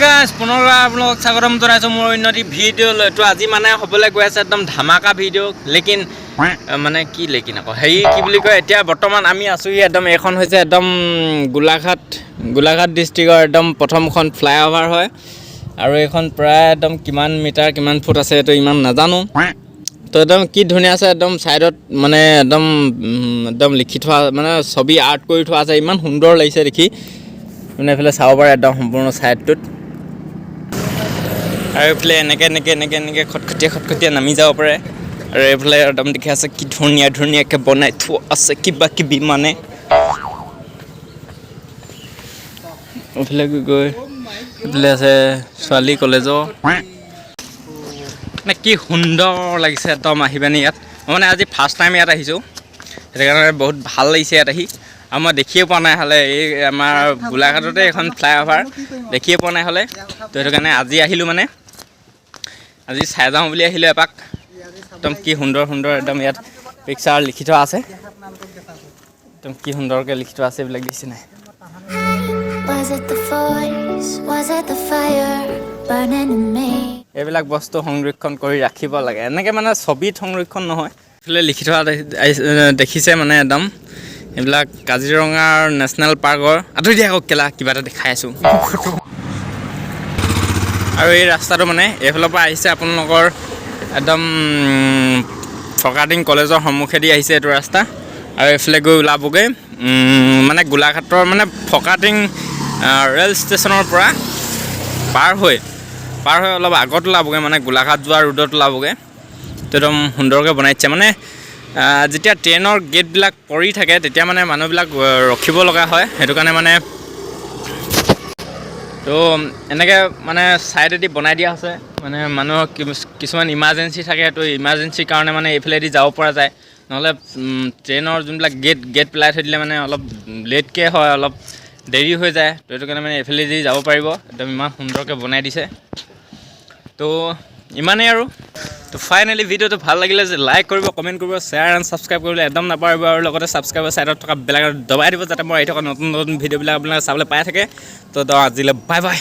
Guys, পুনৰবাৰ আপোনালোকক স্বাগতম জনাইছোঁ মোৰ অন্য এটি ভিডিঅ'লৈ। তো আজি মানে হ'বলৈ গৈ আছে একদম ধামাকা ভিডিঅ'। লেকিন মানে কি, লেকিন আকৌ হেৰি কি বুলি কয়, এতিয়া বৰ্তমান আমি আছোঁহি একদম, এইখন হৈছে একদম গোলাঘাট গোলাঘাট ডিষ্ট্ৰিক্টৰ একদম প্ৰথমখন ফ্লাইঅভাৰ হয়। আৰু এইখন প্ৰায় একদম কিমান মিটাৰ, কিমান ফুট আছে, এইটো ইমান নাজানো। তো একদম কি ধুনীয়া আছে, একদম ছাইডত মানে একদম একদম লিখি থোৱা, মানে ছবি আৰ্ট কৰি থোৱা আছে। ইমান সুন্দৰ লাগিছে দেখি। মানে এইফালে চাব পাৰে একদম সম্পূৰ্ণ ছাইডটোত। আৰু এইফালে এনেকৈ এনেকৈ এনেকৈ এনেকৈ খটখটীয়া খটখটীয়া নামি যাব পাৰে। আৰু এইফালে একদম দেখি আছে, কি ধুনীয়া ধুনীয়াকৈ বনাই থোৱা আছে কিবা কিবি। মানে এইফালে গৈ এইফালে আছে ছোৱালী কলেজৰ। মানে কি সুন্দৰ লাগিছে একদম আহি পিনি ইয়াত। মই মানে আজি ফাৰ্ষ্ট টাইম ইয়াত আহিছোঁ, সেইটো কাৰণে বহুত ভাল লাগিছে ইয়াত আহি। আৰু মই দেখিয়ে পোৱা নাই হ'লে, এই আমাৰ গোলাঘাটতে এখন ফ্লাইঅভাৰ দেখিয়ে পোৱা নাই হ'লে। তো সেইটো কাৰণে আজি আহিলোঁ, মানে আজি চাই যাওঁ বুলি আহিলোঁ এপাক। একদম কি সুন্দৰ সুন্দৰ একদম ইয়াত পিকচাৰ লিখি থোৱা আছে। একদম কি সুন্দৰকৈ লিখি থোৱা আছে এইবিলাক, দিছে নাই? Was it the voice? Was it the fire burning in me? এইবিলাক বস্তু সংৰক্ষণ কৰি ৰাখিব লাগে এনেকৈ, মানে ছবিত সংৰক্ষণ নহয়। এইফালে লিখি থোৱা দেখিছে, মানে একদম এইবিলাক কাজিৰঙাৰ নেশ্যনেল পাৰ্কৰ। আঁতৰি দিয়া আকৌ কেলা, কিবা এটা দেখাই আছোঁ। আৰু এই ৰাস্তাটো মানে এইফালৰ পৰা আহিছে আপোনালোকৰ একদম ফৰকাটিং কলেজৰ সন্মুখেদি আহিছে এইটো ৰাস্তা। আৰু এইফালে গৈ ওলাবগৈ মানে গোলাঘাটৰ মানে ফৰকাটিং ৰেল ষ্টেচনৰ পৰা পাৰ হৈ অলপ আগত ওলাবগৈ, মানে গোলাঘাট যোৱা ৰোডত ওলাবগৈ। তো একদম সুন্দৰকৈ বনাই দিছে। মানে যেতিয়া ট্ৰেইনৰ গেটবিলাক পৰি থাকে, তেতিয়া মানে মানুহবিলাক ৰখিব লগা হয়। সেইটো কাৰণে মানে তো এনেকৈ মানে ছাইডেদি বনাই দিয়া হৈছে। মানে মানুহৰ কিছুমান ইমাৰ্জেঞ্চি থাকে, তো ইমাৰ্জেঞ্চিৰ কাৰণে মানে এইফালেদি যাব পৰা যায়। নহ'লে ট্ৰেইনৰ যোনবিলাক গেট গেট পেলাই থৈ দিলে মানে অলপ লেটকৈ হয়, অলপ দেৰি হৈ যায়। তো সেইটো কাৰণে মানে এইফালেদি যাব পাৰিব। একদম ইমান সুন্দৰকৈ বনাই দিছে। তো ইমানেই আৰু। তো ফাইনেলি ভিডিঅ'টো ভাল লাগিলে যে লাইক কৰিব, কমেণ্ট কৰিব, শ্বেয়াৰ এণ্ড ছাবস্ক্ৰাইব কৰিবলৈ একদম নাপাহৰিব। আৰু লগতে ছাবস্ক্ৰাইবৰ ছাইডত থকা বেল আইকনটো দবাই দিব, যাতে মই আহি থকা নতুন নতুন ভিডিঅ'বিলাক আপোনালোকে চাবলৈ পাই থাকে। তো আজিলৈ বাই বাই।